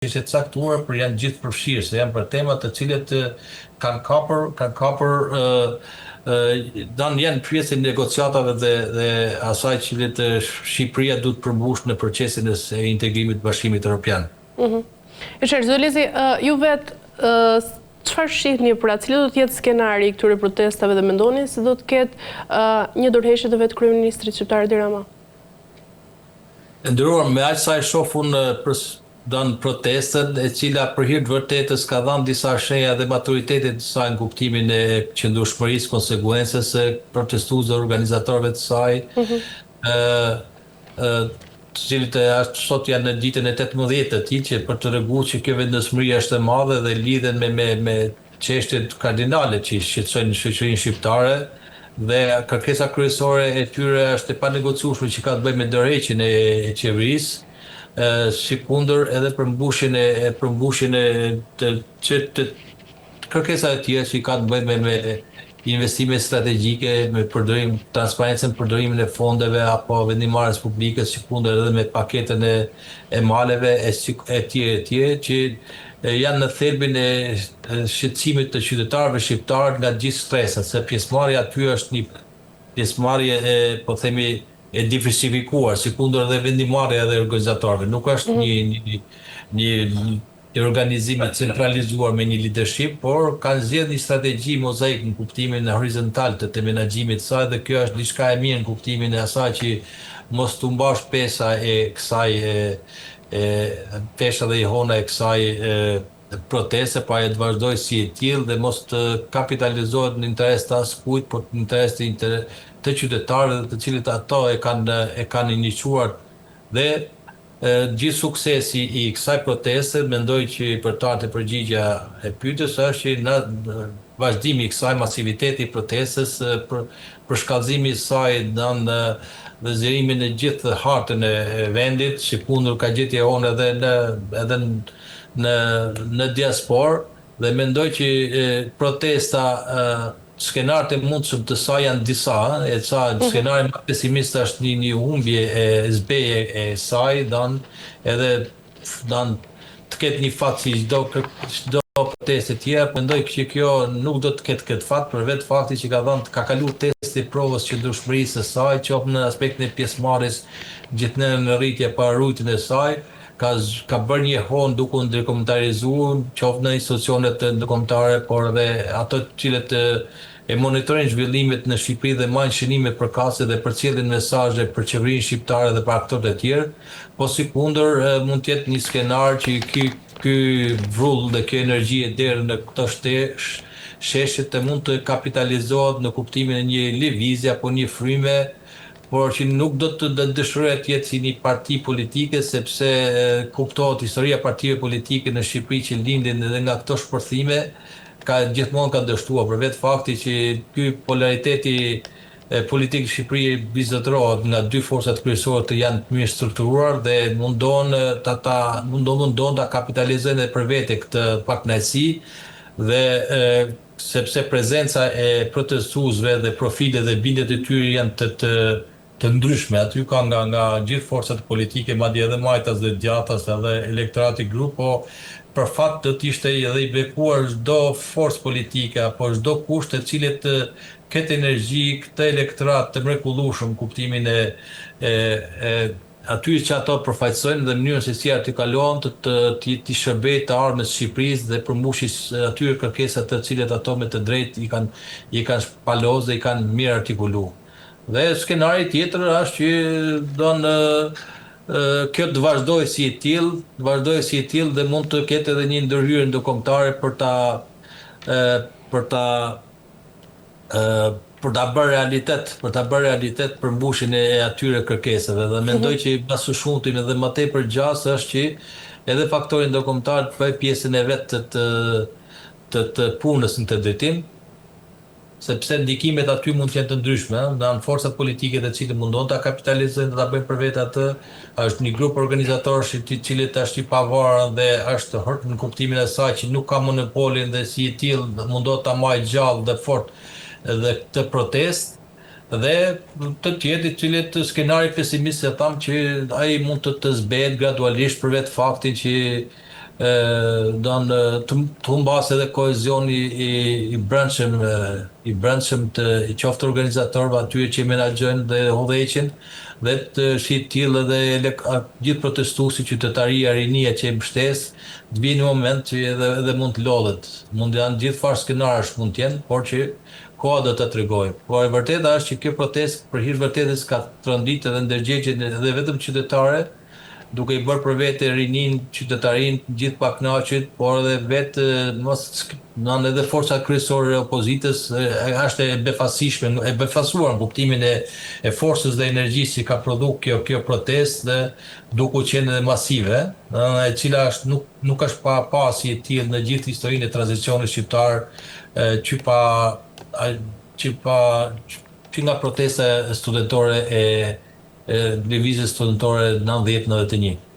Çështje të caktuara, por janë gjithëpërfshirëse, janë për tema të cilët kanë kapur, kanë kapur dan janë pjesë e negociatave dhe dhe asaj që cilët Shqipëria duhet të përmbushë në procesin e integrimit të Bashkimit Evropian. Mhm. Zoti Elezi, ju vetë çfarë shihni pra, cili do të jetë skenari i këtyre protestave dhe mendoni se do të ketë një dorëheqje të vetë kryeministrit shqiptar Edi Rama? E nderuar, me aq sa e shoh unë për dan protestën, e cila për hir të vërtetës ka dhënë disa shenja dhe maturitetit të saj në kuptimin e qëndrueshmërisë, konsekuencës së protestuesve dhe organizatorëve të saj, ë të cilët sot janë në ditën e 18 të tij, që për të treguar që kjo vendosmëri është e madhe dhe lidhen me me me çështjet kardinale që shqetësojnë shoqërinë shqiptare dhe kërkesa kryesore e tyre është e panegociueshme që ka të bëjë me dorëheqjen e qeverisë, sikundër edhe përmbushjen e përmbushjen e të që të kërkesave të tjera që kanë të bëjnë me me investime strategjike, me përdorim transparencën përdorimin e fondeve apo vendimmarrjes publike, sikundër edhe me paketën e e maleve e e tjerë e tjerë që janë në thelbin e shqetësimit të qytetarëve shqiptarë nga të gjithë shtresat, se pjesëmarrja aty është një pjesëmarrje e po themi e diversifikuar, sikundër edhe vendimmarrja edhe organizatorëve. Nuk është një një një një organizim i centralizuar me një leadership, por kanë zgjedhur një strategji mozaik në kuptimin horizontal të të menaxhimit të saj dhe kjo është diçka e mirë në kuptimin e asaj që mos t'u mbash pesha e kësaj e, e pesha dhe jehona e kësaj e, proteste, po ajo të vazhdojë si e tillë dhe mos të kapitalizohet në interes të askujt, por në interes të inter të qytetarëve dhe të cilët ato e kanë e kanë iniciuar dhe gjithë suksesi i kësaj proteste, mendoj që për të ardhur te përgjigja e pyetjes është që në vazhdimi i kësaj masiviteti i protestës, për përshkallëzimi i saj në dhe zgjerimi në gjithë hartën e vendit, sikundër ka gjetur jehonë edhe në edhe në në diasporë dhe mendoj që protesta skenarët e mundshëm të saj janë disa, e ca skenari më pesimist është një një humbje e zbehje e saj, dan edhe dan të ketë një fat si çdo çdo protestë e tjera, mendoj që kjo nuk do të ketë këtë fat për vetë fakti që ka dhënë ka kaluar testi i provës qëndrueshmërisë së saj, qoftë në aspektin e pjesëmarrjes gjithnjë në rritje para rujtjen e saj, ka ka bërë një jehonë duke u ndërkombëtarizuar, qoftë në institucionet ndërkombëtare, por edhe ato të cilët e monitorojnë zhvillimet në Shqipëri dhe marrin shënime përkatëse dhe përcjellin mesazhe për qeverinë shqiptare dhe për aktorët e tjerë, po sikundër mund të jetë një skenar që ky ky vrull dhe kjo energji e derdhur në këto shte sheshe të mund të kapitalizohet në kuptimin e një lëvizje apo një fryme por që nuk do të dëshiroja të jetë si një parti politike, sepse kuptohet historia e partive politike në Shqipëri që lindin edhe nga këto shpërthime, ka gjithmonë ka dështuar për vetë fakti që ky polariteti politik në Shqipëri mbizotërohet nga dy forcat kryesore të janë të mirë strukturuar dhe mundohen ta ta mundon mundohen ta kapitalizojnë edhe për vete këtë pakënaqësi dhe sepse prezenca e protestuesve dhe profilet dhe bindjet e tyre janë të të të ndryshme. Aty ka nga nga gjithë forcat politike, madje edhe majtas dhe djathtas edhe elektorati grup, po për fat do të ishte edhe i bekuar çdo forcë politike apo çdo kusht të cilët këtë energji, këtë elektorat të mrekullueshëm në kuptimin e e e aty që ato përfaqësojnë dhe mënyrën se si artikulohen të të t'i t'i shërbejë të ardhmes së Shqipërisë dhe përmbushjes atyre kërkesave të cilat ato me të drejtë i kanë i kanë shpalosë dhe i kanë mirë artikulu. Dhe skenari tjetër është që don kjo të vazhdojë si e tillë, të vazhdojë si e tillë dhe mund të ketë edhe një ndërhyrje ndërkombëtare për ta për ta për ta bërë realitet, për ta bërë realitet përmbushjen e atyre kërkesave dhe mendoj që më së shumti edhe më tepër gjasë është që edhe faktori ndërkombëtar të bëjë pjesën e vet të të të, të punës në këtë drejtim, sepse ndikimet aty mund të jenë të ndryshme, ëh, janë forcat politike të cilët mundohen ta kapitalizojnë dhe ta bëjnë për vete atë, është një grup organizatorësh i cilët është i pavarur dhe është në kuptimin e saj që nuk ka monopolin dhe si i tillë mundohet ta mbajë gjallë dhe fort dhe këtë protestë dhe të tjerë të cilët skenari pesimist e thamë që ai mund të të zbehet gradualisht për vetë faktin që Don të humbasë edhe kohezioni i brendshëm i brendshëm të qoftë organizatorëve atyre që menaxhojnë dhe udhëheqin dhe të si i tillë edhe gjithë protestuesit, qytetaria, rinia që e mbështes, të vijë një moment që edhe edhe mund të lodhet. Mund janë gjithfarë skenarësh mund të jenë, por që koha do ta tregojë. Por e vërteta është që kjo protestë për hir të vërtetës ka tronditë edhe ndërgjegjen edhe vetëm qytetare, duke i bërë për vete rininë, qytetarinë, gjithë pakënaqit, por edhe vetë mos janë edhe forcat kryesore e opozitës, është e befasishme, e befasuar në kuptimin e e forcës dhe energjisë që ka prodhu kjo kjo protestë dhe duke u qenë edhe masive, e cila është nuk nuk është pa pa si e tillë në gjithë historinë e tranzicionit shqiptar që pa që pa që nga protesta studentore e e lëvizjes studentore 90-91.